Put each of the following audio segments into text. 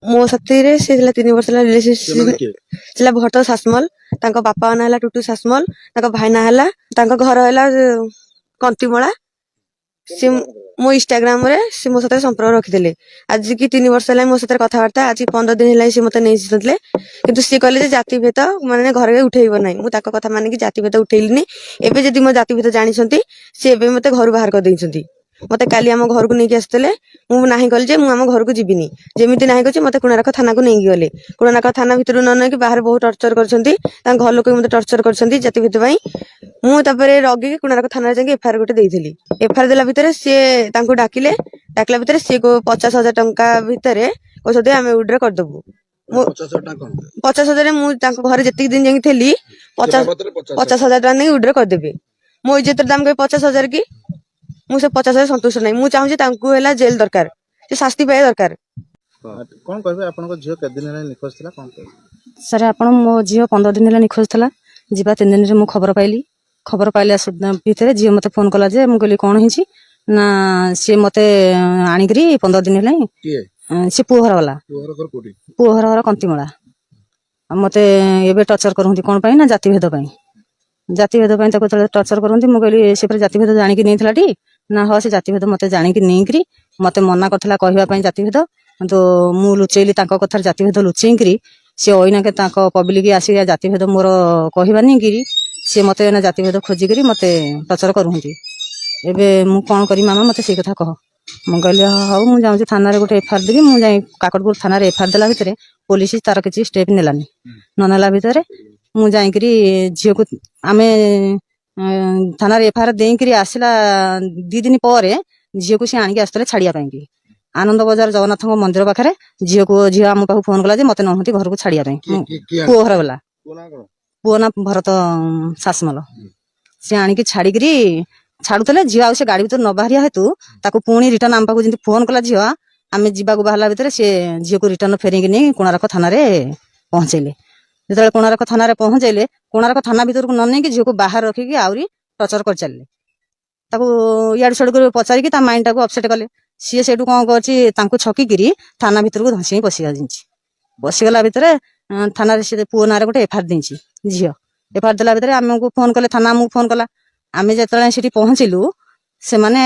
ମୋ ସାଥିରେ ସେ ଥିଲା 3 ବର୍ଷ ହେଲା ସେମାନେ ରିଲେସନସିପ। କିଏ? ଥିଲା ଭରତ ସାସମଲ। ତାଙ୍କ ବାପା ନାଁ ହେଲା ଟୁଟୁ ସାସମଲ, ତାଙ୍କ ଭାଇ ନାଁ ହେଲା, ତାଙ୍କ ଘର ହେଲା କନ୍ତିମଳା। ସେ ମୋ ଇନଷ୍ଟାଗ୍ରାମ ରେ ସେ ମୋ ସାଥିରେ ସମ୍ପର୍କ ରଖିଥିଲେ। ଆଜିକି 3 ବର୍ଷ ହେଲା ମୋ ସାଥିରେ କଥାବାର୍ତ୍ତା। ଆଜି 15 ଦିନ ହେଲା ସେ ମତେ ନେଇଥିଲେ, କିନ୍ତୁ ସିଏ କହିଲେ ଯେ ଜାତି ଭେଦ ମାନେ ଘରେ ଉଠେଇବ ନାହିଁ। ମୁଁ ତାଙ୍କ କଥା ମାନିକି ଜାତି ଭେଦ ଉଠେଇଲିନି। ଏବେ ଯଦି ମୋ ଜାତି ଭେଦ ଜାଣିଛନ୍ତି, ସେ ଏବେ ମତେ ଘରୁ ବାହାର କରିଦେଇଛନ୍ତି। ମତେ କାଲି ଆମ ଘରକୁ ନେଇକି ଆସିଥିଲେ। ମୁଁ ନାହିଁ କଲି ଯେ ମୁଁ ଆମ ଘରକୁ ଯିବିନି। ଯେମିତି ନାହିଁ କରିଛି, ମତେ କୋଣାର୍କ ଥାନାକୁ ନେଇକି ଗଲେ। କୋଣାର୍କ ଥାନା ଭିତରୁ ନ ନେଇକି ବାହାରେ ବହୁତ ଟର୍ଚର କରିଛନ୍ତି। ତାଙ୍କ ଘର ଲୋକ ବି ମତେ ଟର୍ଚର କରିଛନ୍ତି ଜାତି ଭେଦ ପାଇଁ। ମୁଁ ତାପରେ ରଗିକି କୋଣାର୍କ ଥାନାରେ ଯାଇକି ଏଫଆଇଆର ଗୋଟେ ଦେଇଥିଲି। ଏଫଆଇଆର ଦେଲା ଭିତରେ ସିଏ ତାଙ୍କୁ ଡାକିଲେ। ଡାକିଲା ଭିତରେ ସିଏ 50,000 ଟଙ୍କା ଭିତରେ କହୁଛନ୍ତି ଆମେ ୱିଡ୍ର କରିଦବୁ। ମୁଁ 50,000 ଟଙ୍କା କଣ? 50,000, ମୁଁ ତାଙ୍କ ଘରେ ଯେତିକି ଦିନ ଯାଇକି ଥିଲି, ସେ ବାବଦରେ 50 50,000 ଟଙ୍କା ନେଇ ୱିଡ୍ର କରିଦେବି। ମୋ ଇଜ୍ଜତର ଦାମ କେବେ 50,000 କି? ମୁଁ ସେ 50,000 ସନ୍ତୁଷ୍ଟ ନାହିଁ। ମୁଁ ଚାହୁଁଛି ତାଙ୍କୁ ହେଲା ଜେଲ ଦରକାର, ସେ ଶାସ୍ତି ପାଇବା ଦରକାର। କଣ କହିବେ? ଆପଣଙ୍କ ଝିଅ କେତେ ଦିନ ହେଲାଣି ନିଖୋଜ ଥିଲା, କଣ କହିବେ? ସାର୍ ଆପଣ, ମୋ ଝିଅ 15 ଦିନ ହେଲା ନିଖୋଜ ଥିଲା। ଯିବା 3 ଦିନରେ ମୁଁ ଖବର ପାଇଲି। ଖବର ପାଇଲା ଭିତରେ ଝିଅ ମତେ ଫୋନ କଲା ଯେ, ମୁଁ କହିଲି କଣ ହେଇଛି ନା, ସିଏ ମତେ ଆଣିକିରି 15 ଦିନ ହେଲାଣି। କିଏ? ସେ ପୁଅ ଘର ବାଲା। ପୁଅ ଘର କୋଉଠି? ପୁଅ ଘର ଘର କନ୍ତିମଳା। ଆଉ ମତେ ଏବେ ଟର୍ଚର କରନ୍ତି କଣ ପାଇଁ ନା ଜାତିଭେଦ ପାଇଁ। ଜାତିଭେଦ ପାଇଁ ତାକୁ ଯେତେବେଳେ ଟର୍ଚର କରନ୍ତି, ମୁଁ କହିଲି ସେ ପୁରା ଜାତିଭେଦ ଜାଣିକି ନେଇଥିଲା ଟି? ନା ହଁ, ସେ ଜାତିଭେଦ ମତେ ଜାଣିକି ନେଇକିରି ମତେ ମନା କରିଥିଲା କହିବା ପାଇଁ ଜାତିଭେଦ, କିନ୍ତୁ ମୁଁ ଲୁଚେଇଲି। ତାଙ୍କ କଥାରେ ଜାତିଭେଦ ଲୁଚେଇକିରି ସେ ଅଇନାକେ ତାଙ୍କ ପବ୍ଲିକ ଆସିକି ଜାତିଭେଦ ମୋର କହିବା ନେଇକିରି ସିଏ ମତେ ଏଇନା ଜାତିଭେଦ ଖୋଜିକିରି ମତେ ଟର୍ଚର କରୁଛନ୍ତି। ଏବେ ମୁଁ କଣ କରିବି ମାମା, ମତେ ସେଇ କଥା କହ। ମୁଁ କହିଲି ହଉ, ମୁଁ ଯାଉଛି ଥାନାରେ ଗୋଟେ ଏଫଆଇଆର ଦେବି। ମୁଁ ଯାଇ କାକଟପୁର ଥାନାରେ ଏଫଆଇଆର ଦେଲା ଭିତରେ ପୋଲିସ ତାର କିଛି ଷ୍ଟେପ ନେଲାନି। ନ ନେଲା ଭିତରେ ମୁଁ ଯାଇକିରି ଝିଅକୁ ଆମେ ଥାନାରେ ଏଫଆଇଆର ଦେଇକିରି ଆସିଲା 2 ଦିନ ପରେ ଝିଅକୁ ସେ ଆଣିକି ଆସିଥିଲେ ଛାଡିବା ପାଇଁ ଆନନ୍ଦ ବଜାର ଜଗନ୍ନାଥଙ୍କ ମନ୍ଦିର ପାଖରେ। ଝିଅକୁ, ଝିଅ ଆମ ପାଖକୁ ଫୋନ କଲା ଯେ ମତେ ନହୁନ୍ତି ଘରକୁ ଛାଡିବା ପାଇଁ। କିଏ? କିଏ କିଏ? ପୁଅ ଘର ବାଲା। ପୁଅ ନାଁ କଣ? ପୁଅ ନା ଭରତ ସାସମଲ। ସେ ଆଣିକି ଛାଡିକିରି ଛାଡୁଥିଲେ। ଝିଅ ଆଉ ସେ ଗାଡି ଭିତରୁ ନ ବାହାରିବା ହେତୁ ତାକୁ ପୁଣି ରିଟର୍ନ ଆମ ପାଖକୁ ଯେମିତି ଫୋନ କଲା ଝିଅ, ଆମେ ଯିବାକୁ ବାହାରିଲା ଭିତରେ ସେ ଝିଅକୁ ରିଟର୍ନ ଫେରେଇକି ନେଇ କୋଣାର୍କ ଥାନାରେ ପହଞ୍ଚେଇଲେ। ଯେତେବେଳେ କୋଣାର୍କ ଥାନାରେ ପହଞ୍ଚେଇଲେ, କୋଣାର୍କ ଥାନା ଭିତରକୁ ନ ନେଇକି ଝିଅକୁ ବାହାରେ ରଖିକି ଆହୁରି ଟର୍ଚର କରିଚାଲିଲେ। ତାକୁ ଇଆଡୁ ସିଆଡୁ କରି ପଚାରିକି ତା ମାଇଣ୍ଡ ଟାକୁ ଅପସେଟ କଲେ। ସିଏ ସେଇଠୁ କଣ କରିଛି, ତାଙ୍କୁ ଛକିକିରି ଥାନା ଭିତରକୁ ଧସି ପଶି ଯାଇଛି। ପଶିଗଲା ଭିତରେ ଥାନାରେ ସେ ପୁଅ ନାଁରେ ଗୋଟେ ଏଫଆଇଆର ଦେଇଛି ଝିଅ। ଏଫଆଇଆର ଦେଲା ଭିତରେ ଆମକୁ ଫୋନ କଲେ, ଥାନା ଆମକୁ ଫୋନ କଲା। ଆମେ ଯେତେବେଳେ ସେଠି ପହଞ୍ଚିଲୁ, ସେମାନେ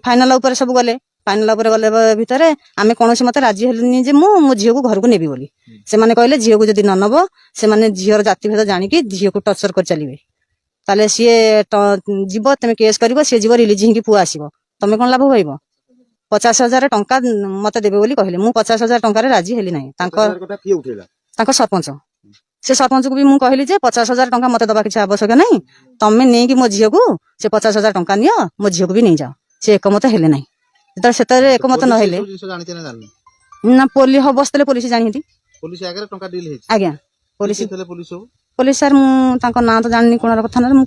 ଫାଇନାଲ ଉପରେ ସବୁ ଗଲେ। ଫାଇନାଲ ଉପରେ ଗଲେ ଭିତରେ ଆମେ କୌଣସି ମତେ ରାଜି ହେଲୁନି ଯେ ମୁଁ ମୋ ଝିଅକୁ ଘରକୁ ନେବି ବୋଲି। ସେମାନେ କହିଲେ ଝିଅକୁ ଯଦି ନ ନବ, ସେମାନେ ଝିଅର ଜାତିଭେଦ ଜାଣିକି ଝିଅକୁ ଟର୍ଚର କରି ଚାଲିବେ। ତାହେଲେ ସିଏ ଯିବ, ତମେ କେସ୍ କରିବ, ସିଏ ଯିବ, ରିଲିଜ ହେଇକି ପୁଅ ଆସିବ, ତମେ କଣ ଲାଭ ପାଇବ? 50,000 ଟଙ୍କା ମତେ ଦେବେ ବୋଲି କହିଲେ। ମୁଁ 50,000 ଟଙ୍କାରେ ରାଜି ହେଲି ନାହିଁ। ତାଙ୍କ 50,000 କଥା କିଏ ଉଠେଇଲା? ତାଙ୍କ ସରପଞ୍ଚ। ସେ ସରପଞ୍ଚକୁ ବି ମୁଁ କହିଲି ଯେ 50,000 ଟଙ୍କା ମତେ ଦବା କିଛି ଆବଶ୍ୟକ ନାହିଁ। ତମେ ନେଇକି ମୋ ଝିଅକୁ ସେ 50,000 ଟଙ୍କା ନିଅ, ମୋ ଝିଅକୁ ବି ନେଇଯାଅ। ସେ ଏକମତ ହେଲେ ନାହିଁ। ଯେତେବେଳେ ସେତେବେଳେ ଏକମତ ନ ପୋଲିସ ହେଲେ ଏସବୁ ଜିନିଷ ଜାଣିছে ନା ଜାଣିନି? ନା, ପୋଲିସ ବସିଥିଲେ, ପୋଲିସ ଜାଣିଛନ୍ତି। ପୋଲିସ ଆଗରେ ଟଙ୍କା ଡିଲ୍ ହେଇଛି? ଆଜ୍ଞା, ପୋଲିସ। କିଏ ଥିଲେ ପୋଲିସ ସବୁ? ପୋଲିସ ସାର୍, ମୁଁ ତାଙ୍କ ନାଁ ତ ଜାଣିନି। କୋଣାର୍କ ଥାନାରେ ମୁଁ